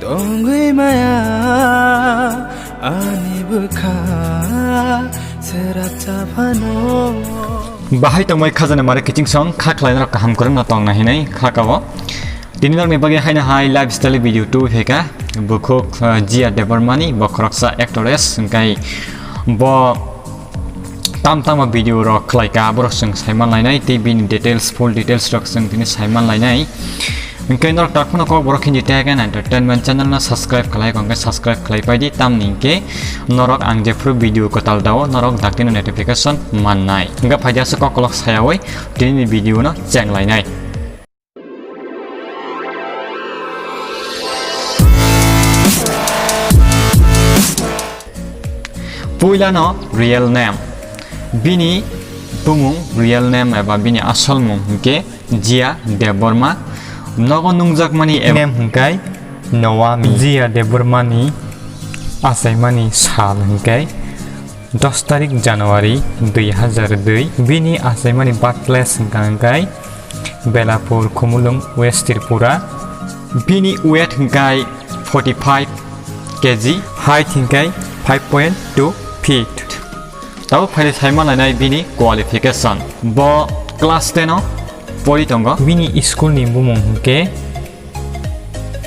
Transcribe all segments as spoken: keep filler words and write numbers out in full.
Tongwi maya ani bwkha srapsa phano. Bahai tongmai khajana mare kiching song kha khlainarok kaham kwrwngno tongna hinwi kha kao. Tini nokni bagwi haino hai lifestyle video tu pheka bukhuk, uh, Jia Debbarmani bo khoroksa actress hwnkhe bo tam tama video rok khlai ka, aborok chwng saiman lainai, tei bini details, full details rok chwng tini saiman lainai. Hwnkhe norok tak phano kok borok hindi tag and entertainment channel no subscribe khlai, hwnkhe subscribe khlai pai di, tamni hwnkhe norok ang jephru video kwtal dao, norok daktino notification mannai. Hwnkhe phaidi aswk koklok sayawi tini ni video no cheng lainai. Puilano real name. Bini bumung real name eba bini asol mung hwnkhe Jia Debbarma. Nogo nungjakmani name hwnkhe Noami. Jia Debbarmani achaimani sal hwnkhe dos tarik January dui hazar dui. Bini achaimani birthplace hwnkha hwnkhe Belapur, Khumulwng, West Tripura. Bini weight hwnkhe forty five K G, height hwnkhe five point two feet. Tabuk phaidi saiman lainai bini qualification. Bo class ten o pori tongo. Bini school ni bumung hwnkhe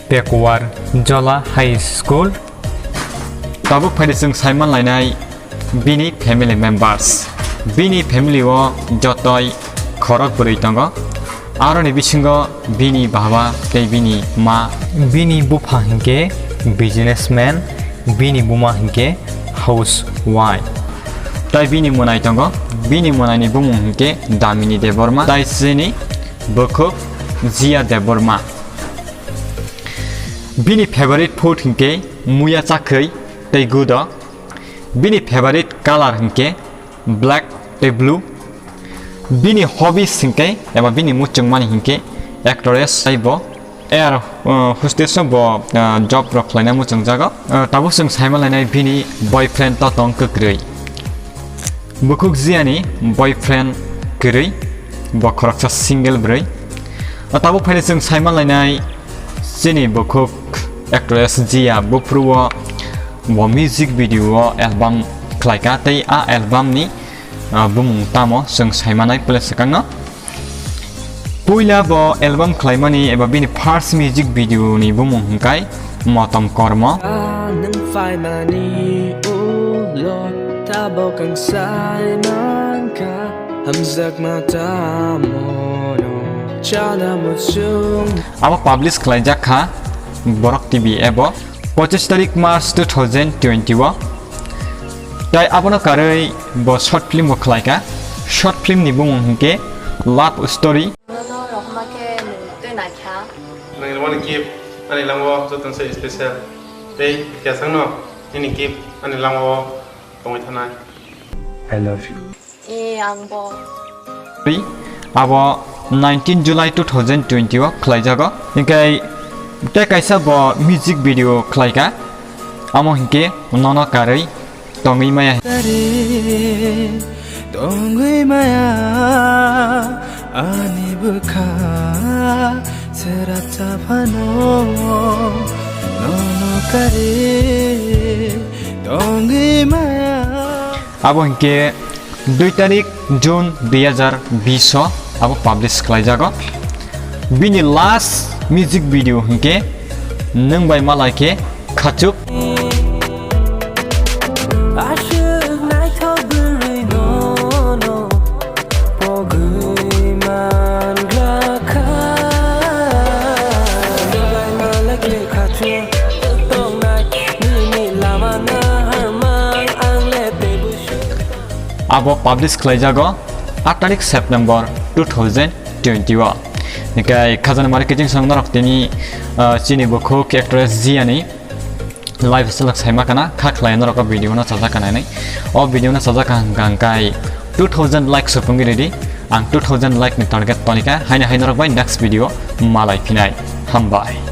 Pekuar Jola High School. Tabuk phaidi chwng saiman lainai bini family members. Bini family o jotoi khorok bwrwi tongo. Aroni bisingo bini baba tei bini ma. Bini bupha hwnkhe businessman, bini buma hwnkhe housewife. Tai bini mwnai tongo, bini mwnaini bumung hwnkhe Damini Debbarma, tai chini bukhuk Jia Debbarma. Bini favorite food hwnkhe muya chakhwi tei gudo. Bini favorite color hwnkhe black tei blue. Bini hobbies hwnkhe eba bini muchungmani hwnkhe actress tei bo air, uh, hostess no bo, uh, job rok khlaina muchungjago. Uh, tabuk chwng saiman lainai bini boyfriend to tong kwkrwi. Bukhuk Jiani boyfriend kwrwi, bo khoroksa single bwrwi. O tabuk phaidi chwng saiman lainai chini bukhuk actress Jia buphuru o bo music video o album khlaika tei a album ni, ah, bumung tamo chwng saimanai pele swkangno. Puila bo album khlaimani eba bini first music video ni bumung hwnkhe Motom Kormo. Nwng phaimani ulo tabuk ang sai mankha, hamjakma tamo no chana muchung. Abo publish khlaijak kha Borok T V ebo pochis tarik March two thousand twenty o. Tai abono karwi bo short film bo khlaika. Short film ni bumung hwnkhe Love Story. Nono rohorma khe nwng twi naikha. Nangni romani gift ani lamao jotono se special. Tei kesangno nini gift ani lamao tongwi thanai. I love you. E, ang bo. Ri, abo nineteen July two thousand twenty o khlaijago. Hinkhe tei kaisa bo music video khlaika. Amo hinkhe Nono Karwi Tongwi Maya. Tongwi maya ani bwkha srapsa phano nono kare tongwi maya. Abo hinkhe dui tarik June dui hazar bish o abo publish khlaijago. Bini last music video hinkhe Nwng Bai Malai Khe Khachuk. Aswk naithok bwrwi nono pogwi manglakha. Nwng Bai Malai Khe Khachuk tongnai nini lama naharmang ang le tei busu. Abo publish khlaijago aat tarik September two thousand twenty o. Hinkhe khajana mari kiching song norok tini, ah, chini bukhuk actress Jia ni live salak saima kana kha khlai norok o video no sajak kana nai. O video no sajak hwnkha hwnkhe two thousand like supungwi ridi. Ang two thousand like ni target tonika. Haino hai norok bai next video malai phinai. Hambai.